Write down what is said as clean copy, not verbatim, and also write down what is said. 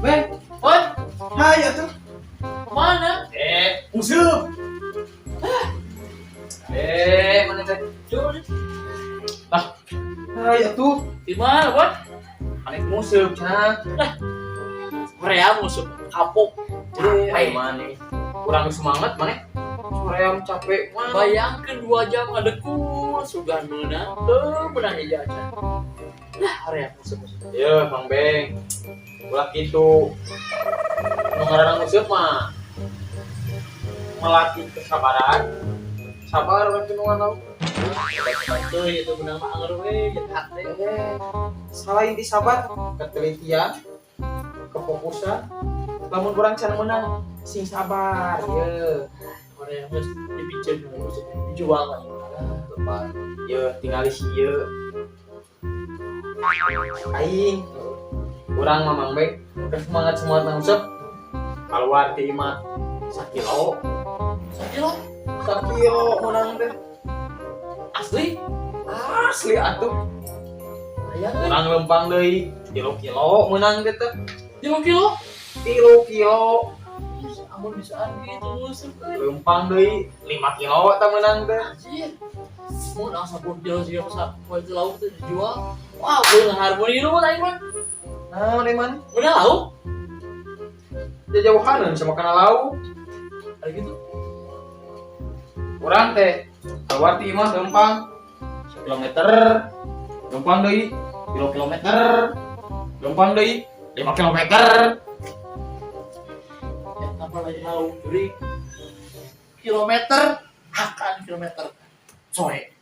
Beng, Oi, hai atuh. Mana? Eh, nguseup. Eh, mana teh? Coba deh. Lah, hai atuh. Di mana, Bon? Arek nguseup cenah. Korea musuh kapok. Eh, Capek. Mana? Kurang semangat mana? Hoream capek mana? Bayangkan 2 jam ngadekul, sugan meunang, teu meunang hiji aja. Lah, Korea musuh musuh. Ya, Bang Beng. Ulah kitu. Nu ngaranna nguseup mah melatih kesabaran. Sabar urang teh nu nganaon. Tuh, itu meunang mah anger we, jeung hate. Eh, selain disabar, ketelitian, kefokusan, lamun urang can menang, sing sabar, ye. Korea geus dipiceun geus dijual lah. Lepas, ye, tinggal si ye. Aing, urang mah, Mang Beng, semangat semangat nguseup, keluar ti imah sakilo, Sakilo? Sakilo menang teh. Asli? Asli atuh. Aya euy. Urang lempang deui, 3 kilo menang teh teh. 3 kilo? 3 kilo. Amun bisaan gitu nguseup euy. Lempang deui, 5 kilo tah menang teh. Anjir. Mun asa 10 kilo sih bisa poe itu lauk teh dijual. Wah, beunghar mun ieu mah aing mah. Naon ieu man? Udah lauk? Jauhaneun sama kana lauk. Ada gitu. Urang teh keluar ti imah lempang kilometer, lempang deui 3 kilometer, lempang deui 5 kilometer. Ya, apa lagi lauk? Jadi kilometer akan kilometer. Soe.